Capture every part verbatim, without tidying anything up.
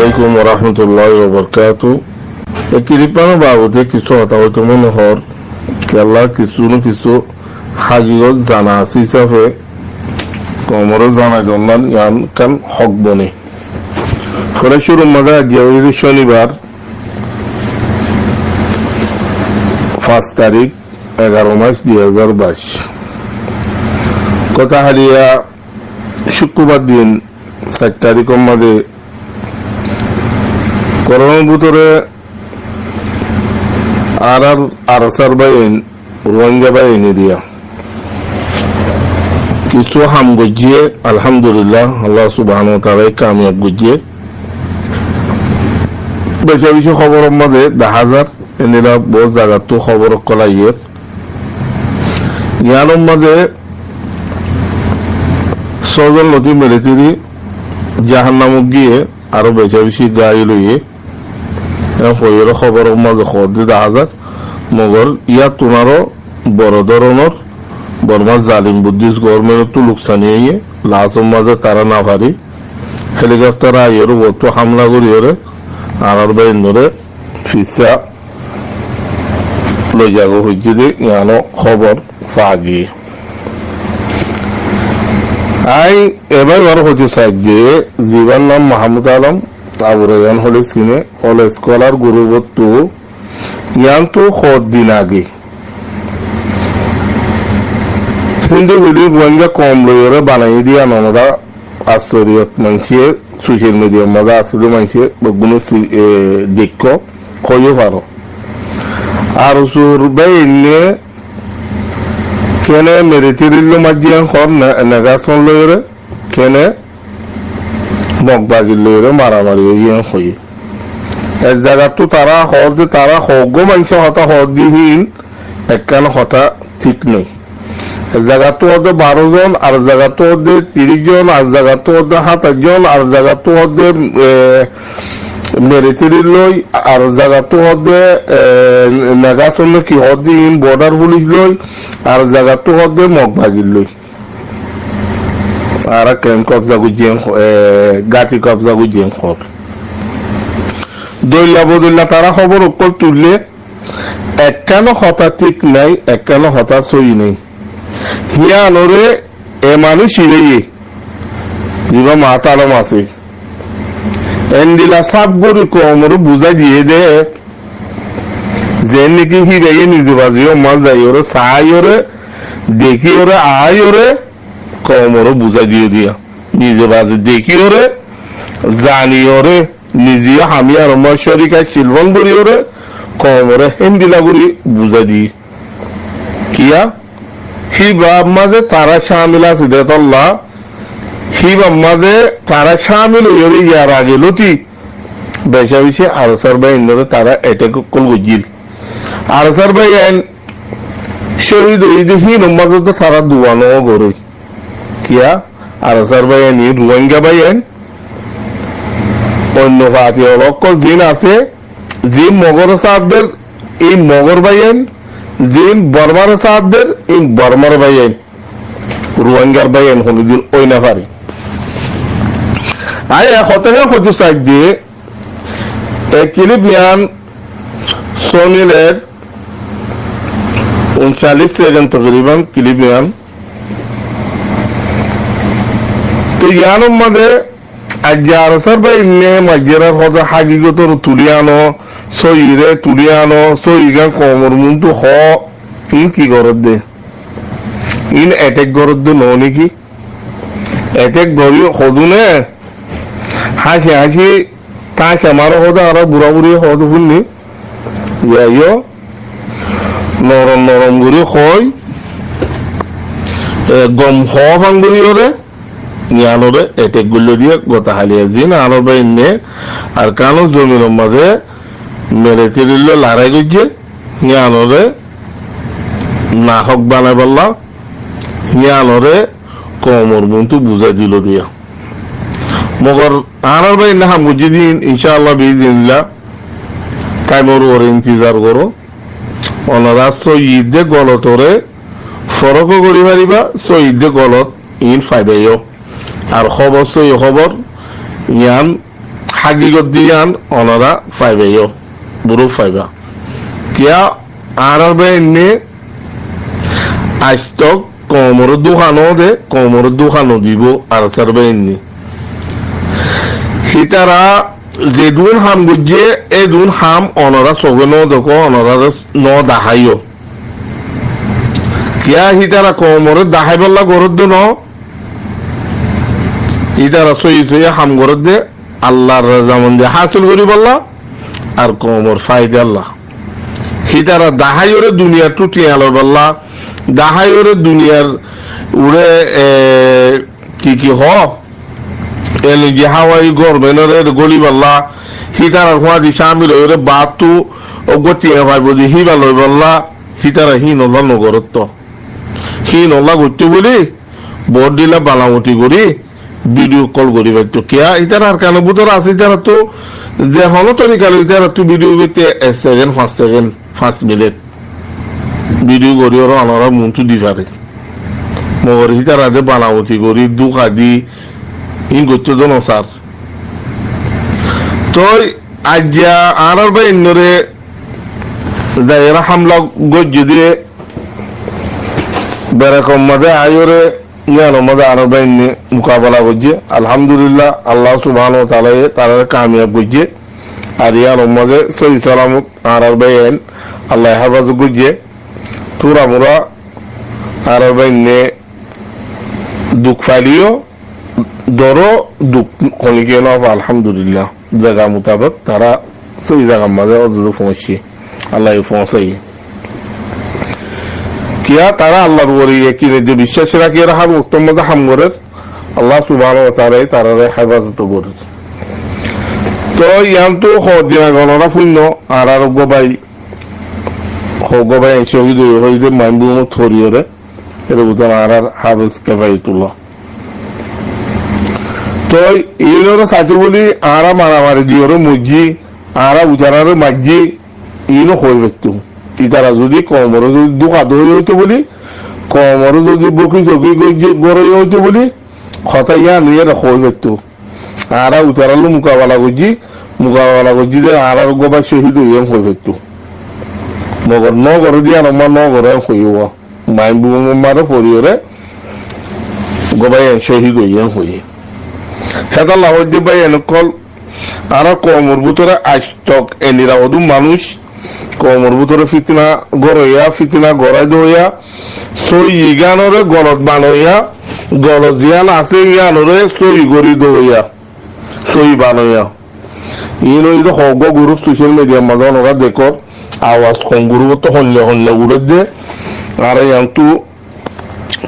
Alaikum warahmatullahi wabarakatuh. E kilip gán or babute kissú hotá hoito mone hoór, kiyólla kissú no kissú hákigot zana asé hísafe koumoré zanai donnan yián ekkán hók bone. Fore cúrur mazé aijja óilde cónibar, fañs tarík, egaro mac dui házar baic. Gotahaliya cúkkurbar din, sair taríkor mazé gorómor bútore añárar ARSA'r báiyain, Ruáingga báiyaine diya kissú ham goijjé, alhamdulillah, Allah subhanahu wa taala kamiyab goijjé. Beca beci hóboror mazé dehá zar, endilla bout zagattú hóbor ókkol aiyér. Yiánor mazé sózon lóti militeri jahannamot giyé, aró beca beci gail óiye. Yián hoiyóre hóboror mazé hoódde dehá zar. Mogor yíattún aró boro dóronor Bormar zalim Buddhist govornmentottú luksani óiye, lasor mazé tará no fari helikoftar aiyóre uottú hámla goríyore añárar báiyainnoré fissá loi zagói hoijjé dé, yiáno hóbor faa giyé. Aññí e báibar hoitó saidde, zibár nam Mahamud Alom, Abu Rayyan hoilé sine, All Scholar gurubottú, yiántu hoddin age Hindu buli Ruáingga koum loiyóre banaiyé dé yián onorá assoriyot maincé, social mediar mazé asé dé maincé beggúne si-, e, deikkó, hoiyó faro. ARSO'r báiyainne kene militerir loi maijjé yián hoór ne-, negason loiyóre, kene Mog bagir loiyóre maramari óiye hoiyé. Ek zagattú tará hoódde, tará hoggwá maincé hotá hoódde híin ekkán hotá thík nái. Ek zagattú hoódde baró zon, ar zagattú hoódde tiríc zon, ar zagattú hoódde háñtaic zon, ar zagattú hoódde, e, militerir loi, ar zagattú hoódde, e, negason ne ki hoódde híin border fulic loi, ar zagattú hoódde Mog bagir loi. Añára kemp kobza goijjé, e, gáti kobza goijjé hoór. Doilla bodoilla tará hóbor ókkol tuille, ekkán hotá thík nái, ekkán hotá sóiyi nái. Híanoré e manúic ibáye, zibá Mahamud Alom asé, endilla sáf gorí koumoré buzái diyé dé, zeén niki híbaye nize bazi yó mazé zaiyóre, saáiyoré, dekíyoré, aáiyoré, koumoré buzái diyé diya. Nize bazi dekíyoré, zaniyoré, nize yó ham yiánor mazé córik accíl fán goríyoré, koumoré héndilla gorí buzái diyé. Kiyá? Híbar mazé tará cámil asé dé tolla, híbar mazé tará cámil óiyoré yar age lóti beca beci ARSO'r báiyainnoré tará etek ókkol goijjíl. ARSO'r báiyain cóhid óiye dé híinor mazé tó tará dua no goré. Kiyá? ARSO'r báiyain iín Ruáingga báiyain, oinno fati ókkol ziín asé, ziín Mogoré sáf der, iín Mogor báiyain, ziín Bormaré sáf der, iín Bormar báiyain, Ruáinggar báiyain honódin ói no fare. Aññí e hotá yián hoitó saidde, e kilip yián só minit uncallic sekend tokriban kilip yián. Toi yiánor mazé aijja ARSO'r báiyainne maijjerar hotá hákigotor tuli ano, sóiyiré tuli ano, sóiyigán koumor muntu hoó, iín ki gorédde? Iín etek gorédde noó niki? Etek gorí hodúne háñci háñci táñca maré hodé añára burá-buri hodé fúinni. Yá yó, norom norom gorí hoói, e, gom hoó fán goríyoré, yiánoré etek goilló diyé. Gotahaliya ziín añárar báiyainne Arkanor zominor mazé militerir loi larái goijjé, yiánoré nahók banaibálla, yiánoré koumor muntu buzái dilo diya. Mogor añárar báiyainne ham goijjé dé iín, incáallah, biiznillah, thaimor uore intizar goró. Onorá sóiyi de golotoré forók ó gorí faribá, sóiyi de golot iín faibá yó. Ar hóbor sóiyi hóbor yián hákikot de yían onorá faiba yó, buruf faiba. Kiyá añárar báiyainne aijtok koumoré dúka no de, koumoré dúka no dibó ARSAr báiyainne. Hítara zedún ham goijjé, édun ham onorá sogé no dekó, onoráre no daháiyo. Kiyá hítara koumoré daháibolla gorédde no, hítara sóiyi sóiyi ham gorédde, Allar razamandi hásil goríbolla, ar koumor faidalla. Hítara daháiyoré duniyarttú tiañ loibolla, daháiyoré duniyar uçé, e, ki ki hoó, N G O hawai gormentoré gólibolla, hítarar fúañti cámil óiyoré baáttu eggúa tiañ faibou de híba loibolla, hítara híinolla nogorétto. Híinolla goittó buli, boóut dhíla banamoti gorí, video call gorí faitto. Kiyá, hítara Arkanor bútore asé, hítarattú ze honó torika loi hítarattú video goitté ek sekend, fañs sekend, fañs minit video gorí óra onorár muúntu di fare. Mogor hítara de banamoti gorí, dúka di, híin goittó de nosár. Toi aijja añárar báiyainnoré zaiyaré hámla goijjé de, berekor mazé aiyóre, yíanor mazé añárar báiyainne mukabala goijjé. Alhamdulillah, Allah subhanahu wa taalaye taráre kamiyab goijjé. Ar yíanor mazé sóiyi salamot añárar báiyain Allaye héfazot goijjé. Túramura añárar báiyainne duk faileyó, doro duk honikiyé no fa, alhamdulillah. Zaga mutabek tará sóiyi zagar mazé ódde foóñsiyé. Allaye foóñsaiye. Kiyá tará Allar uore yakin de biccác rakiyóre hár woktor mazé ham gorér, Allah subhanahu wa taalaye taráre héfazot gorér. Toi yíantu hoddin age onorá fúinno, añárar eggúa bái, eggúa bái cóhid óiye, cóhid óiye Mainbumot foriyóre. Ere bútore añárar Háfez Kefayetullah. Toi iínoré saitó buli añára maramari diyóre moijjí, añára itaráre maijjí, iín hoói faitto. Itará zodi koumoré zodi dúka dóiye óito buli, koumoré zodi bóki soki goijjé, goróiye óito buli, hotá yían iínoré hoói faitto. Añára itarálloi mukabala goijjí, mukabala goijjí de añárar eggúa bái cóhid óiye hoói faitto. Mogor nógoré de yíanor mazé nógoré hoiyé. Mainbumor mazé foriyóre eggúa báiyain cóhid óiye hoiyé. Hétolla hoóidde báiyain ókkol, añárar koumor bútore aijtok endilla hodún manúic koumor bútore fitna goróiya, fitna gorái dóiya, sóiyi gíanoré golot banoiya, golot ziyán asé yíanoré sóiyi gorí dóiya, sóiyi banoiya. Iín óilde hoggúa gurúp social mediar mazé onorá dekór, Awaz hom gurúfottú hoilla hoilla uçédde. Añára yíantu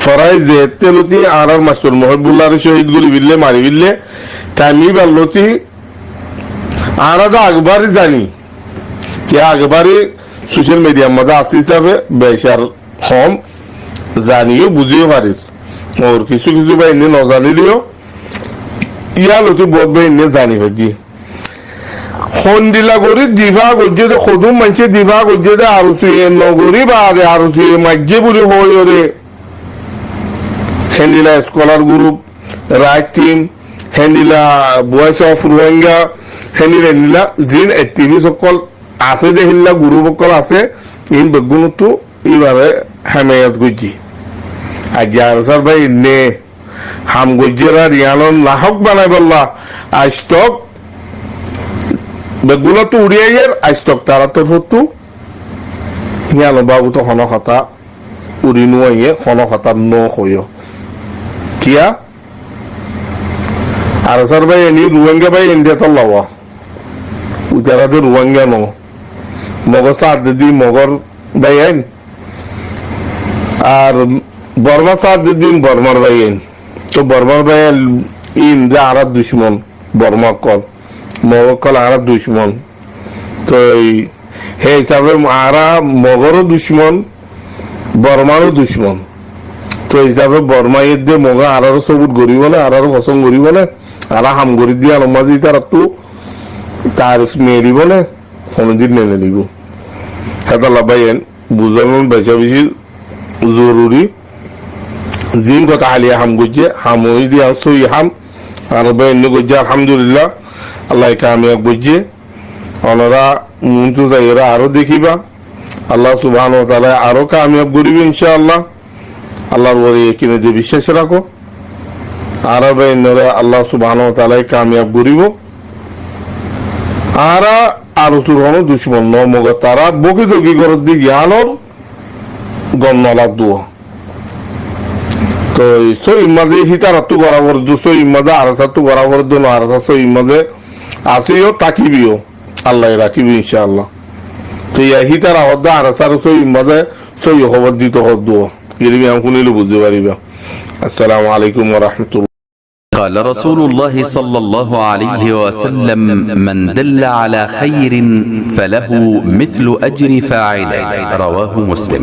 forai zeétte lóti añárar mastor Muhibbulláre cóhid gorí félaiye, mari félaiye, taim íbar lóti añára de agbári zani, ke agbári social mediar mazé asé hísafe becar hom zaniyó buziyó farir. Ar kissú kissú báiyainne nozaníleyó, yían lóti boóut báiyainne zani faijjí. Hondilla gorí difa goijjé de, hodún maincé difa goijjé de, ARSOye nogorí baade ARSOye maijjé buli hoóiyoré. Héndilla Scholar Group, Right Team, héndilla Voice of Rohingya, héndilla, héndilla ziín activist ókkol asé de, héndilla group ókkol asé, iín beggúnottú íbaré hémayot goijjé. Aijja ARSAr báiyainne ham goijjé ar yíanor nahók banaibólla aijtok beggúnottú uçí aiyér, aijtok tarár torfóttu yíanor baabute honó hotá uçí no aiyé, honó hotá no hoiyé. Kiyá? ARSAr báiyain Ruáingga báiyain de tolla wa. Itará de Ruáingga no. Mogor sáat de di Mogor báiyain. Ar Bormar sáat de di Bormar báiyain. Toi Bormar báiyain iín de añárar ducmon. Borma ókkol, Mog ókkol añárar ducmon. Toi hé hísafe añára Mogoró ducmon, Bormaró ducmon. Toi hísafe Bormaye de Moge añáráre support goríbo né, añáráre fosón goríbo né, añára ham gorí de yíanor mazé ítarattú taarif neelibó né, honodin neelibó. Hétolla báiyain, buzón beca beci zoruri. Ziín hotá háliya ham goijjé, ham óilde yían sóiyi ham, Añára bái inno goijjé, alhamdulillah, Allah kamiyab goijjé. Onora muúntu zaiyóre aró dekíba. Allah subhanahu wa taala aró kamiyab goríbo incaallah. Allahr uore yekin de biccác rakó. Añára bái innore Allah subhanahu wa taala kamiyab goríbo. Añára ARSAr honó ducmon no, mogor tará bóki doki gorédde giyánor gom no laddé. Toi sóiyi mazé hítarattú gorá foredde, sóiyi mazé ARSAttú gorá foredde no, ARSA sóiyi mazé asé yó, tákibo yó, Allaye rakíbo incaallah. Toi yá hítara hoódde ARSAre sóiyi mazé sóiyi hóbor dito hoódde. Giribi añí fúnile buzí faribá. Assalamu alaikum wa rahmatullah. قال رسول الله صلى الله عليه وسلم: من دل على خير فله مثل أجر فاعله. رواه مسلم.